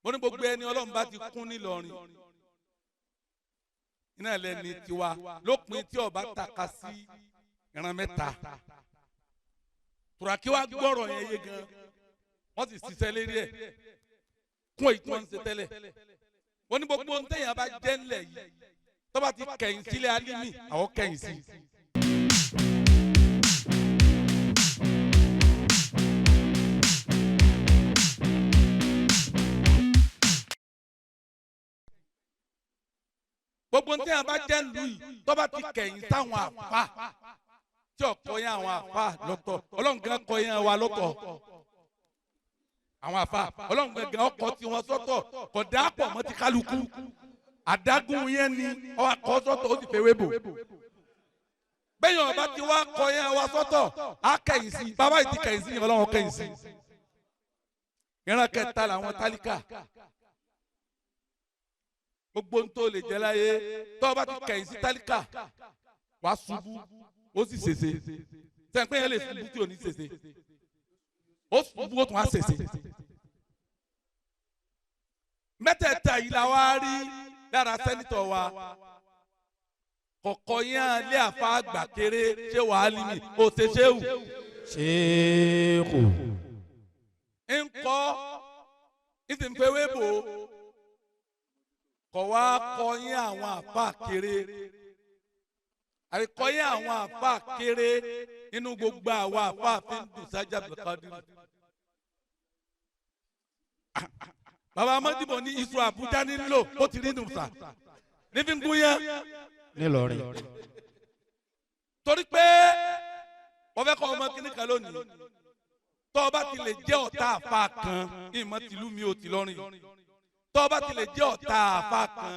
Ó ní gbogbo ẹni Ọlọ́run bá ti kún nílọrin iná lẹni tiwa lópin tí ọba tàka sí ìran mẹ́ta. Tùràkì wa gbọ́rọ̀ yẹn yé gan, wọ́n sì ṣiṣẹ́ lérí ẹ̀ kún èyí tí wọ́n ń ṣe tẹ́lẹ̀. Wọ́n ní gbogbo ohun téèyàn bá jẹ́ ńlẹ̀ yìí tó bá ti kẹ̀yìn sílẹ̀ Álímì, àwọn kẹ̀yìn sí. Gbogbo ohun téèyàn bá jẹ́ ńlú yìí tó bá ti kẹ̀yìn sáwọn àfa tí ọkọ yẹn àwọn àfa lọ́tọ̀, Ọlọ́run gan kọ yẹn wa lọ́tọ̀. Àwọn àfa Ọlọ́run gangan ọkọ tí wọ́n sọ́tọ̀ kò dáàpọ̀ mọ́ ti kálukú. Àdágún yẹn ni ọwọ́ akọ sọ́tọ̀ ó sì fẹ́ wébò. Bẹ́ẹ̀ ọba tí wàá kọ yẹn wa sọ́tọ̀ á kẹ̀yìn sí, bàbá yìí ti kẹ̀yìn sí, Ọlọ́run kẹ̀yìn sí. Ìran kẹta làwọn tálíkà. Gbogbo ń tó lè jẹ láyé tó bá ti kẹ̀yìn sí tálíkà wàá ṣubú ó sì ṣèṣe. Sẹ́ńpẹ́ yẹn lè ṣubú tí ò ní ṣèṣe, ó ṣubú ó tún á ṣèṣe. Mẹ́tẹ̀ẹ̀ta yìí la wá rí lára sẹ́nitọ̀ wa. Kọ̀kọ́ yẹn lé àfa àgbà kéré ṣé wàá lì mí ó ṣe ṣéwù. Ṣéèkù. Ńkọ́ ìsìnfẹ́wé bò ó kọ̀ wá kọ́ yín àwọn àfa kéré, àríkọ́ yín àwọn àfa kéré nínú gbogbo àwọn àfa fi ń dùn sájà Abdulkadir. Bàbá Amadibo ní iṣu Àbújá nílò ó ti rí nùsà nífi ń gún yẹn Nílọrin. Torí pé wọ́n fẹ́ kọ́ ọmọ kíní kan lónìí, tọ́ ọ bá ti lè jẹ́ ọ̀tá àfa kan, ìmọ̀ tìlú mi ò ti lọ́rin, tọ́ ọ bá ti lè jẹ́ ọ̀tá àfa kan,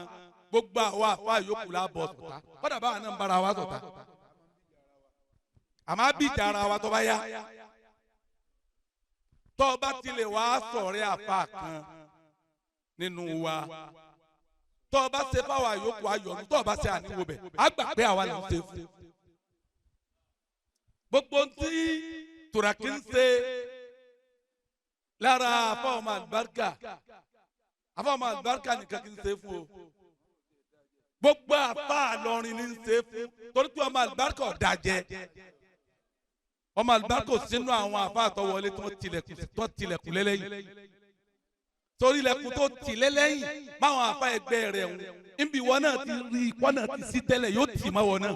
gbogbo àwọn àfa yòókù la bọ̀ sọ̀tá, kọ́dà báwa náà ń bára wa sọ̀tá, àmọ́ bí ìjà ara wa tọ́ bá yá. Tọ́ ọ bá ti lè wá sọ̀rẹ́ àfa kan nínú wa, tọ́ ọ bá ṣe fáwa yòókù ayọ̀nù, tọ́ ọ bá ṣe àníwò bẹ̀, á gbà pé àwa là ń ṣe fún. Gbogbo ntí Tùràkì ń ṣe lára àfọwọ́mọ àlùbáríkà, àfọwọ́mọ àlùbáríkà nìkan kì í ṣe fún o, gbogbo àfa àlọrin ní ń ṣe fún, torí pé ọmọ àlùbáríkà ọ̀dàjẹ́, ọmọ àlùbáríkà sínú àwọn àfa àtọwọlé tó tilẹ̀kùn lẹ́lẹ́yìn, torí ilẹ̀kùn tó tì lẹ́lẹ́yìn máwọn àfa ẹgbẹ́ rẹ̀ ń níbi ìwọ náà ti rí ìwọ náà ti sí tẹ́lẹ̀ yóò tì mọ́ wọn náà,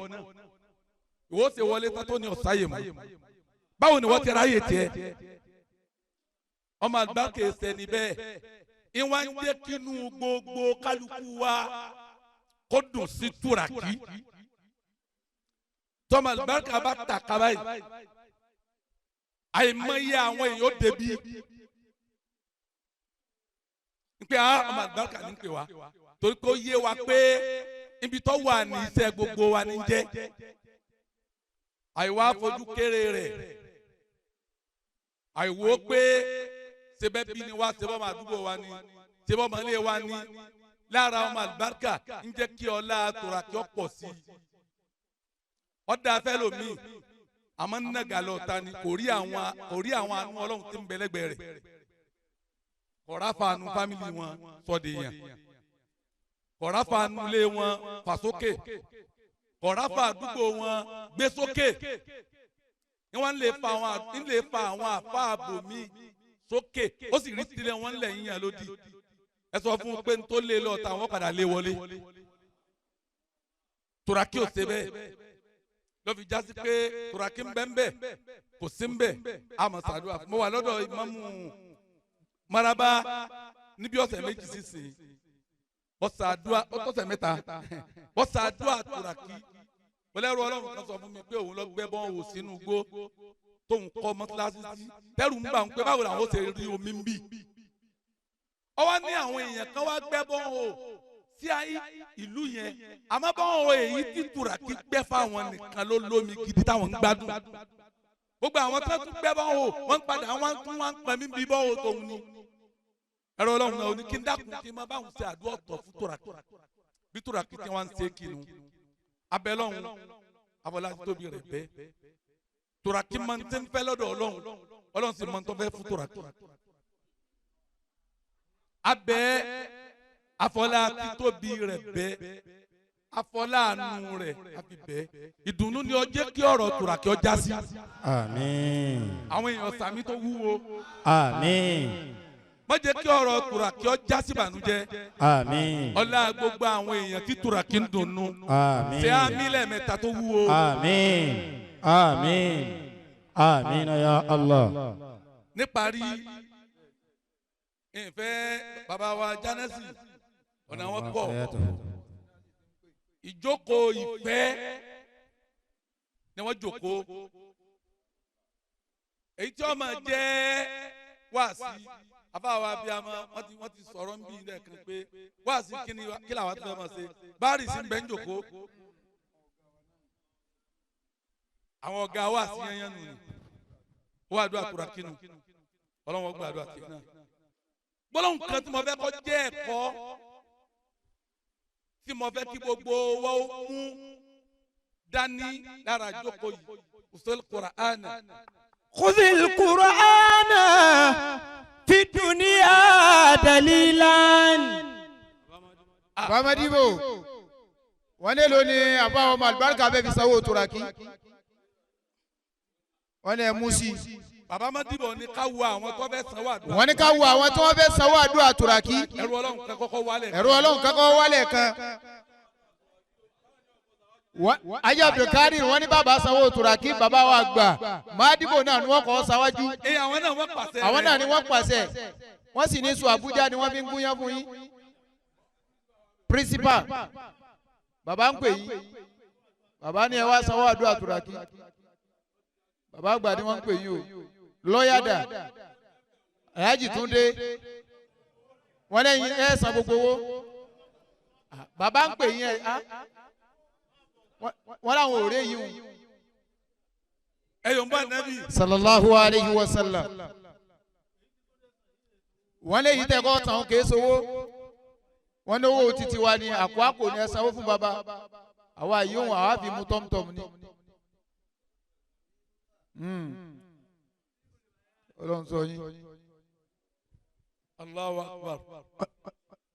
ìwọ ṣe wọlé tó ní ọ̀sáyè mọ́, báwo ni wọ́n ti ráyè tiẹ̀? Ọmọ àlùbáríkà ẹsẹ̀ níbẹ̀ ìwà ń jẹ́ kínú gbogbo kálukú wa kó dùn sí Tùràkì. Tọ́mọ àlùbáríkà bá ta kaba yìí, àìmọye àwọn èèyàn ó débi pé ọmọ àlùbáríkà ní pè wá, torí pé ó yé wa pé ibi tó wà ní iṣẹ́ gbogbo wa ní jẹ́. Àìwá fojú kéré rẹ̀, àìwò pé sebẹ́ bí ni wá, sebọ́ ọmọ àdúgbò wa ni, sebọ́ ọmọ ilé wa ni, lára ọmọ àlùbáríkà ń jẹ́ kí ọlá Tùràkì ọ̀pọ̀ sí i. Ọ̀dà afẹ́ lomi àmọ́ nàgà lọ́ta ni kò rí àwọn àánú Ọlọ́run tí ń bẹ lẹ́gbẹ̀ẹ́ rẹ̀, kọ̀ọ̀rá fàánú fámìlì wọn sọ̀dẹ̀yàn, kọ̀ọ̀rá fàánú ilé wọn fàsókè, kọ̀ọ̀rá fà àdúgbò wọn gbé sókè. Ní wọ́n lè fa àwọn àfa àbò mi sókè, ó sì rí tilẹ̀ wọn lẹ̀ yíyan lódì. Ẹ sọ fún un pé tó lé lọ́ọ̀ta àwọn padà lé wọlé. Tùràkì ò ṣe bẹ́ẹ̀ ló fi jásí pé Tùràkì ń bẹ́ ń bẹ́ kò sí ń bẹ́ àmọ̀ sàdúrà. Mo wà lọ́dọ̀ ìmáàmù Maraba níbi ọ̀sẹ̀ méjì sísìn, ọ̀sàdúrà ọ̀sẹ̀ mẹ́ta, ọ̀sàdúrà Tùràkì. Pẹ̀lẹ́rú Ọlọ́run kan sọ fún mi pé òun lọ gbẹ́ bọ́n wò sínú igbó tóun kọ́ mọ́tíláṣí sí, tẹ́rù ń bà ń pé báwo làwọn ó ṣe rí omi ń bì. Ọwọ́ ní àwọn èèyàn kan wá gbẹ́ bọ́n wò sí ìlú yẹn, àmọ́ bọ́n wò èyí tí Tùràkì gbẹ́ fáwọn nìkan ló lómi gidi táwọn ń gbádùn. Gbogbo àwọn tó tún gbẹ́ bọ́n wò wọ́n padà wọ́n tún wọ́n pẹ́ mí bí bọ́n wò tóun ni. Ẹ̀rọ Ọlọ́run náà ò ní kí n dákun kí n má báwọn ṣe àdúrà ọ̀tọ̀ fún Tùràkì bí Tùràkì tí wọ́n ń ṣe kinu. Abẹ́lọ́hún abọ́lá tóbi rẹ̀ bẹ́ẹ̀. Tùràkì máa ń tẹ́ ń fẹ́ lọ́dọ̀ Ọlọ́run, Ọlọ́run sì máa ń tọ́ fẹ́ fún Tùràkì. Abẹ́ afọlá títóbi rẹ̀ bẹ́, afọlá àánú rẹ̀ àfi bẹ́. Ìdùnnú ni ó jẹ́ kí ọ̀rọ̀ tùràkì ọjà sí. Àmín. Àwọn èèyàn sàmì tó wúwo. Àmín. Má jẹ́ kí ọ̀rọ̀ tùràkì ọjà sí ìbànújẹ́. Àmín. Ọlá gbogbo àwọn èèyàn tí tùràkì ń dùnnú. Àmín. Ṣé àmì lẹ́ẹ̀mẹ́ta tó wúwo? Àmín. Àmín. Àmín ya Allah. Níparí, ìfẹ́ bàbá wa Jánẹ́sì, ọ̀nà wọn pọ̀. Ìjókòó ìfẹ́ ni wọ́n jókòó, èyí tí wọ́n máa jẹ́ wáàsí afáwa abiyamọ. Wọ́n ti sọ̀rọ̀ nbí lẹ́ẹ̀kan pé wáàsí kíni kí làwọn tó fẹ́ máa ṣe báàrì sí bẹ́ẹ̀ ń jókòó. Àwọn ọ̀gá wáàsí yẹn yẹn nù ni wọ́n àdúrà kura kínú. Ọlọ́wọ́n gba àdúrà kínú náà. Gbólóhùn kan tí mo fẹ́ kọ́ jẹ́ ẹ̀kọ́ tí mo fẹ́ kí gbogbo wa ó mú dání lára jókòó yìí, usul Qur'an. خذ القرآن في الدنيا دليلا. Bamadibo, wọn lè lò ní àbá ọmọ àlùbáríkà bẹ́ẹ̀ fi sanwó turaki, wọn lè mú sí i. Bàbá Madibo ní ká wo àwọn tó fẹ́ sanwó àdúrà. Wọ́n ní ká wo àwọn tí wọ́n fẹ́ sanwó àdúrà turaki. Ẹrú Ọlọ́run kan kọ́kọ́ wálẹ̀. Ẹ̀rọ Ọlọ́run kankan wálẹ̀ kan. Ayé Abdulkadir, wọ́n ní bàbá sanwó turaki, bàbá wa gbà Madibo náà ni wọ́n kọ́ sáwájú. Ee, àwọn náà wọ́n pàṣẹ. Àwọn náà ni wọ́n pàṣẹ, wọ́n sì ní sùn Àbújá ni wọ́n fi ń gúnyán fún yín. Principal, bàbá ń pè yín, bàbá ní ẹ wá sanwó àdúrà turaki. Bàbá àgbà ni wọ́n ń pè yín o. Lọ́yà dà, Alhaji Túndé, wọ́n lẹ́yìn ẹ san gbogbo owó. Bàbá ń pè yín ẹ á wọ́n làwọn ò rí yín o. Ẹ yóò ń bá nẹ́bí. Sallallahu alayhi wa sallam. Wọ́n lè yí tẹ́kọ̀ tán kì í sowó. Wọ́n ní owó títí wa ní àpò àpò ní ẹ sanwó fún bàbá àwa yìí, òun àwa fi mu tọ́mtọ́m ni. Ọlọ́run sọ yín. Allahu Akbar.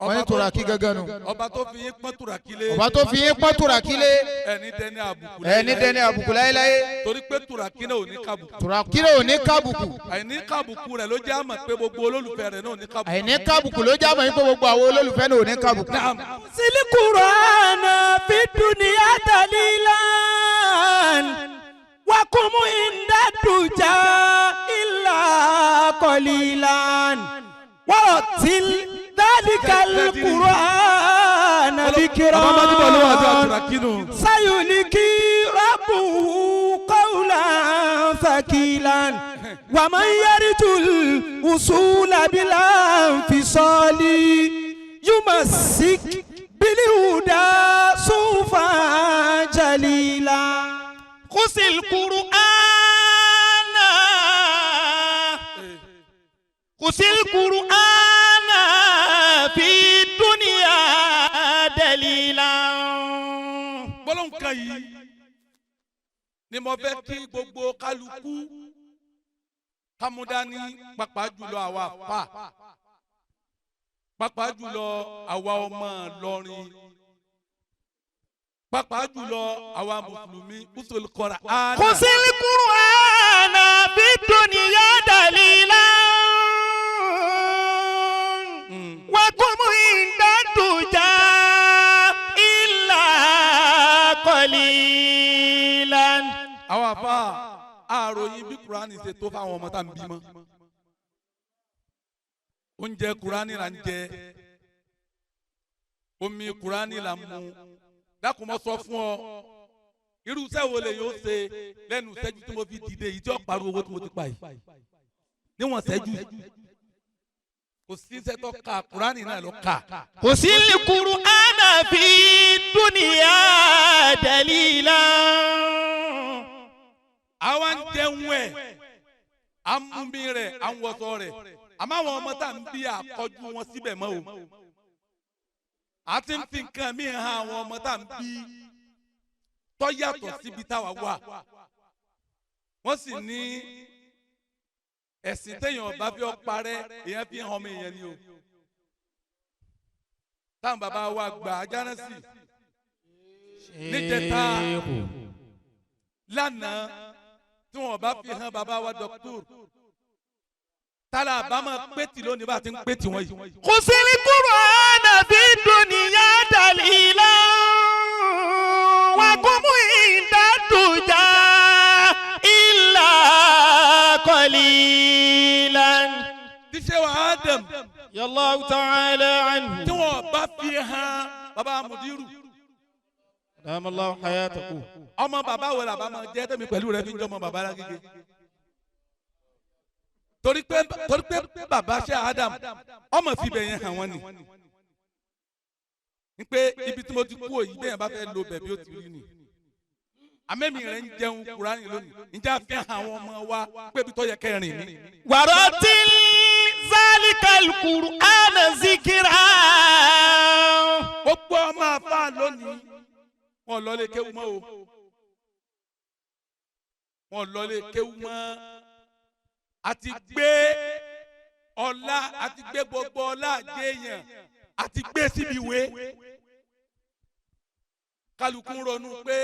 Wọ́n ní turaki gángan nù. Ọba tó fi yín pọ́n turaki lé. Ọba tó fi yín pọ́n turaki lé. Ẹni dẹni àbùkù. Ẹni dẹni àbùkù láéláé. Torí pé turaki náà ò ní kàbùkù. Turaki náà ò ní kábùkù. Àìní kàbùkù rẹ̀ ló jẹ́ àmọ̀ pé gbogbo olólùfẹ́ rẹ̀ náà ò ní kàbùkù. Àìní kábùkù ló jẹ́ àmọ̀ yín pé gbogbo àwọn olólùfẹ́ náà ò ní kábùkù. Naam. خذ القرآن في الدنيا دليلا وقم عند الدجى إلا قليلا ورتل ذلك القرآن Bàbá Madibo ló wà àdúrà ذكرا turaki nù. سيلقي ربه قولا ثقيلا ومن يرجو الوصول بلا انفصال يمسك بالهدى صوفا جليلا. خذ القرآن، خذ القرآن في الدنيا دليلا. Gbólóhùn kan yìí ni mo fẹ́ kí gbogbo kálukú kámúdání, pàápàá jùlọ àwa àfà, pàápàá jùlọ àwa ọmọ Ìlọrin, pàápàá jùlọ àwa mùsùlùmí, usul Qur'an. خذ القرآن في الدنيا دليلا وقم عند الدجى إلا قليلا. Àwọn àfà, àròyìn bí Kúránì ṣe tó fáwọn ọmọ tá à ń bímọ. Oúnjẹ Kúránì là ń jẹ, omi Kúránì là ń mu. Dákun, mọ́ sọ fún ọ, irú iṣẹ́ wo lè yóò ṣe lẹ́nu ìṣẹ́jú tí mo fi dìde yìí tí ó pariwo owó tí mo ti pa yìí níwọ̀n ṣẹ́jú yìí? Kò sí iṣẹ́ tó ka Kúránì náà ló kà. خذ القرآن في الدنيا دليلا. Àwa ń jẹun ẹ̀, à ń mumi rẹ̀, à ń wọṣọ rẹ̀, àmọ́ àwọn ọmọ tá à ń bí, àkọjú wọn síbẹ̀ mọ́ o. A ti ń fi nǹkan míì hàn àwọn ọmọ tá à ń bí tó yàtọ̀ síbi táwa wà. Wọ́n sì ní ẹ̀sìn téèyàn bá fi ọ́ parẹ́, èèyàn fi hàn ọmọ èèyàn ni o. Táwọn bàbá wa gbà á jánásì níjẹta lánàá tí wọn bá fi hàn bàbá wa dọ́kítọ̀rù tálà àbámọ̀ pétì lónìí bá ti ń pétì wọn yìí. خذ القرآن في الدنيا دليلا وقم عند الدجى إلا قليلا. Tíṣe wa Adam Yallahu ta'ala anhu. tí wọn bá fi hàn bàbá Mudiru. Adamallahu hayatahu. Ọmọ bàbá wo làbá máa jẹ́ tẹ̀mí pẹ̀lú rẹ fi ń jọmọ bàbá lágége? Torí pé bàbá ṣe Adam ọmọ fi bẹ̀ yẹn hàn wọ́n ni pé ibi tí mo ti kú òyì bẹ́ẹ̀ bá fẹ́ lo bẹ̀ bí ó ti rí ni amẹ́mi rẹ̀ ń jẹun Kúránì lónìí, ǹjẹ́ a fi hàn àwọn ọmọ wa pé ibi tó yẹ kẹrin ni. ورتل ذلك القرآن ذكرا. Gbogbo ọmọ àfa lónìí, wọn lọ lé kéwú mọ́ o, wọn lọ lé kéwú mọ́. Àti gbé ọlá, àti gbé gbogbo ọlá àjẹyàn, àti gbé síbi ìwé. Kálukú ń ronú pé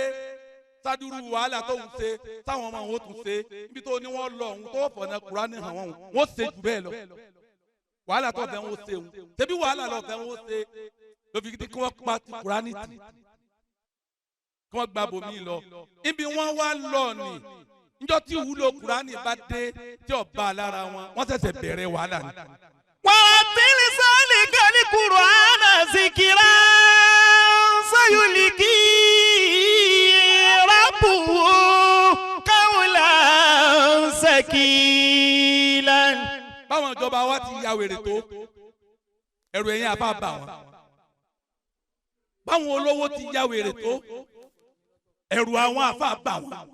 sádúrú wàhálà tó ń ṣe táwọn ọmọ òun ó tún ṣe níbi tó ní wọ́n lọ òun tó fọ̀nà Kúránì hàn wọ́n, wọ́n ṣe jù bẹ́ẹ̀ lọ. Wàhálà tó fẹ́ wọ́n ṣe òun ṣebí wàhálà lọ fẹ́ wọ́n ṣe lóbi kí wọ́n pa ti Kúránì tì, kí wọ́n gba bòmí lọ. Ibi wọ́n wá lọ ni njọ́ tí ìwúlò Kúránì bá dé tí ó bá a lára wọn, wọ́n ṣẹ̀ṣẹ̀ bẹ̀rẹ̀ wàhálà ni. ورتل ذلك القرآن ذكرا سيلقي ربه قولا ثقيلا. Báwọn ìjọba wa ti ya wèrè tó, ẹrù ẹ̀yìn àbá bà wọ́n. Báwọn olówó ti ya wèrè tó, ẹrù àwọn àfa bà wọ́n.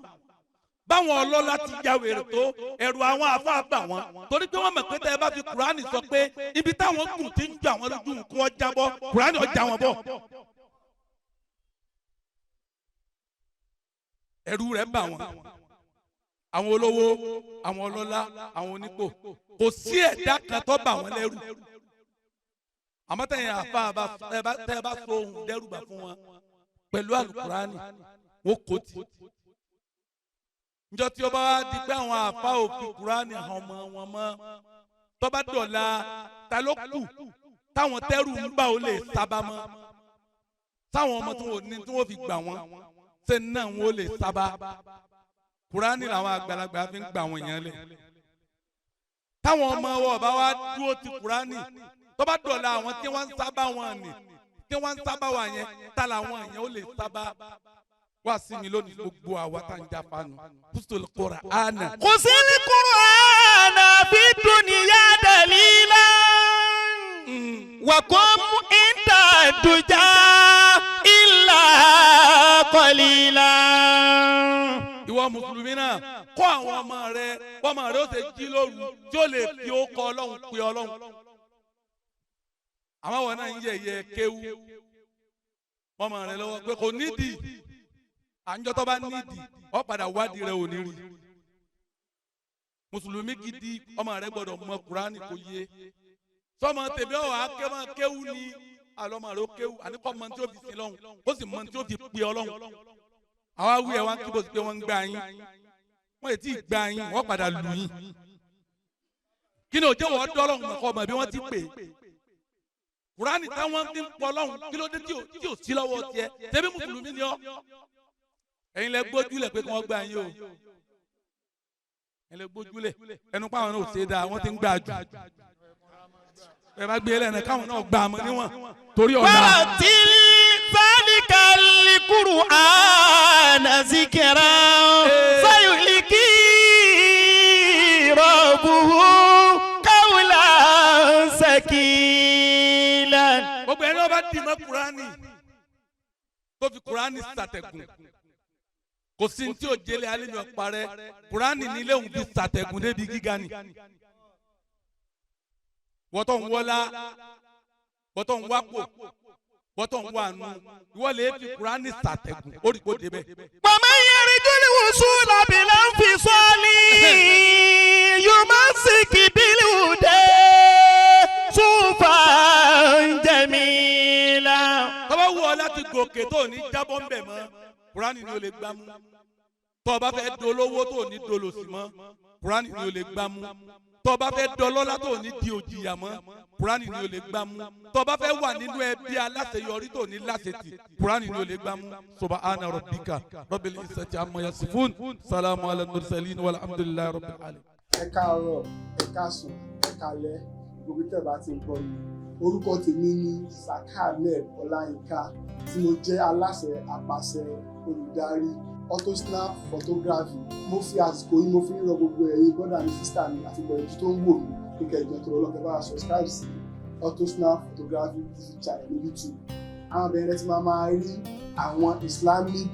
Báwọn ọlọ́lá ti ya wèrè tó, ẹrù àwọn àfa bà wọ́n, torí pé wọ́n mọ̀ pé tẹ́ ẹ bá fi Kùránì sọ pé ibi táwọn gùn ti ń jọ àwọn lójú kí wọ́n jábọ́, Kùránì ó já wọn bọ̀. Ẹrù rẹ̀ bà wọ́n, àwọn olówó, àwọn ọlọ́lá, àwọn onípò. Kò sí ẹ̀dá kan tó bà wọ́n lẹ́rù. Àmọ́ tẹ̀yìn àfa tẹ́ ẹ bá so ohun dẹ́rùbà fún wọn pẹ̀lú àlùkùránì, wọn kò tì. Njọ́ tí ó bá wá di pé àwọn àfa ò fi Kùránì hàn ọmọ wọn mọ́, tó bá dọ̀la, ta ló kù táwọn tẹ́rù ń bà ó lè sábà mọ́? Táwọn ọmọ tí wọn ò ní tí wọn fi gbà wọn ṣe náà wọn ò lè sábà. Kùránì làwọn àgbàlagbà fi ń gbà wọn yẹn lẹ. Táwọn ọmọ wọn ọba wa dúró ti Kùránì, tó bá dọ̀la, àwọn tí wọ́n ń sábà wọn ni tí wọ́n ń sábà wà yẹn, ta làwọn yẹn ó lè sábà wá sí mi lónìí? Gbogbo àwa tá ń jáfa nù kústòlù Kùránì. خذ القرآن في الدنيا دليلا وقم عند الدجى إلا قليلا. Ìwọ mùsùlùmí náà, kọ́ àwọn ọmọ rẹ bọ́mọ rẹ ó ṣe jí lóru tí ó lè fi ó kọ Ọlọ́run pé Ọlọ́run. Àwọn àwọn náà ń yẹ̀yẹ́ kéwú ọmọ rẹ lọ́wọ́ pé kò nídìí àńjọ. Tó bá nídìí, ọ padà wádìí rẹ ò ní rí. Mùsùlùmí gidi, ọmọ rẹ gbọ́dọ̀ mọ Kúránì kò yé. Sọmọ tèmi ọwọ akéwà kéwú ni àlọ́ ọmọ rẹ ó kéwú, àníkọ́ mọ tí ó fi sin lọ́hùn, ó sì mọ tí ó fi pè Ọlọ́hun. Àwa wí ẹ̀ wá kí bó ti pé wọ́n ń gbá yín, wọ́n yìí tí ì gbá yín, wọ́n padà lù yín. Kí ni òjò wọ́n dọ́lọ́hùn mọ̀kọ́ ọmọ bí wọ́n ti pè é? Kùránì táwọn fi ń pọ̀ lọ́hùn, kí ló dé tí ò sí lọ́wọ́ tiẹ̀? Tẹ́bí mùsùlùmí ni ọ́. Ẹ̀yin lẹ gbójúlẹ̀ pé kí wọ́n gbá yín o. Ẹ̀yin lẹ gbójúlẹ̀ ẹnu pa. Àwọn náà ò ṣe é dáa, wọ́n ti ń gbà jù. Ẹ bá gbé lẹ́nu káwọn náà gbà mọ́ níwọ̀n torí ọ̀la. ورتل ذلك القرآن ذكرا سيلقي ربه قولا ثقيلا. Gbogbo ẹni wọn bá dì mọ́ Kúránì, tó fi Kúránì sàtẹ̀gùn, kò sí ní tí ò jẹlé alẹ́ mi ọ̀parẹ́. Kúránì nílé òun fi sàtẹ̀gùn débi gíga ni. Wọ́tọ̀ ń wọ́lá, wọ́tọ̀ ń wápò, wọ́tọ̀ ń wà nù, ìwọ lè fi Kúránì sàtẹ̀gùn, ó rí kó débẹ̀. ومن يرج الوصول بلا انفصال يمسك بالهدى صوفا جميلا. láti gòkè tó ní jábọ́ ń bẹ̀ mọ́, Kùránì ni o lè gbámú. Tó o bá fẹ́ dolówó tó ní dolòṣì mọ́, Kùránì ni o lè gbámú. Tó o bá fẹ́ dọlọ́lá tó ní di òjìyà mọ́, Kùránì ni o lè gbámú. Tó o bá fẹ́ wà nínú ẹbí aláṣeyọrí tó ní láṣetì, Kùránì ni o lè gbámú. Subhana rabbika rabbil izzati amma yasifun, salamu ala mursalin, walhamdulillahi rabbil alamin. Ẹ káàárọ̀, ẹ káàsán, ẹ káalẹ́, gbogbo tẹ́ bá ti ń gbọ́ mi. Orúkọ tèmi ni Saka Ahmed Ọláyínká, tí mo jẹ́ aláṣẹ àpàṣẹ olùdarí Autosnap Photography. Mo fi àsìkò yìí, mo fi ń rọ gbogbo ẹ̀yin brother mi, sister mi àti gbọ̀nyẹ́jú tó ń wò mí pé kẹjọ tó lọ́kẹ́ bá wa subscribe sí Autosnap Photography TV channel ní YouTube. Àwọn abẹ́rẹ́ tí máa máa rí àwọn Islamic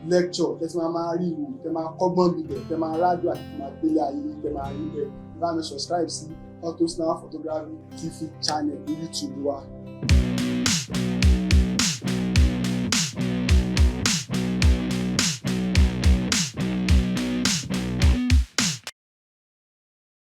lecture tẹ́ tí máa máa rí ìwò tẹ́ máa kọ́gbọ́n bibẹ̀, tẹ́ máa rádùn àti tẹ́ máa gbélé ayé yín, tẹ́ máa rí bẹ́ẹ̀. Bá mi subscribe sí Autosnap Photography TV channel ní YouTube wa.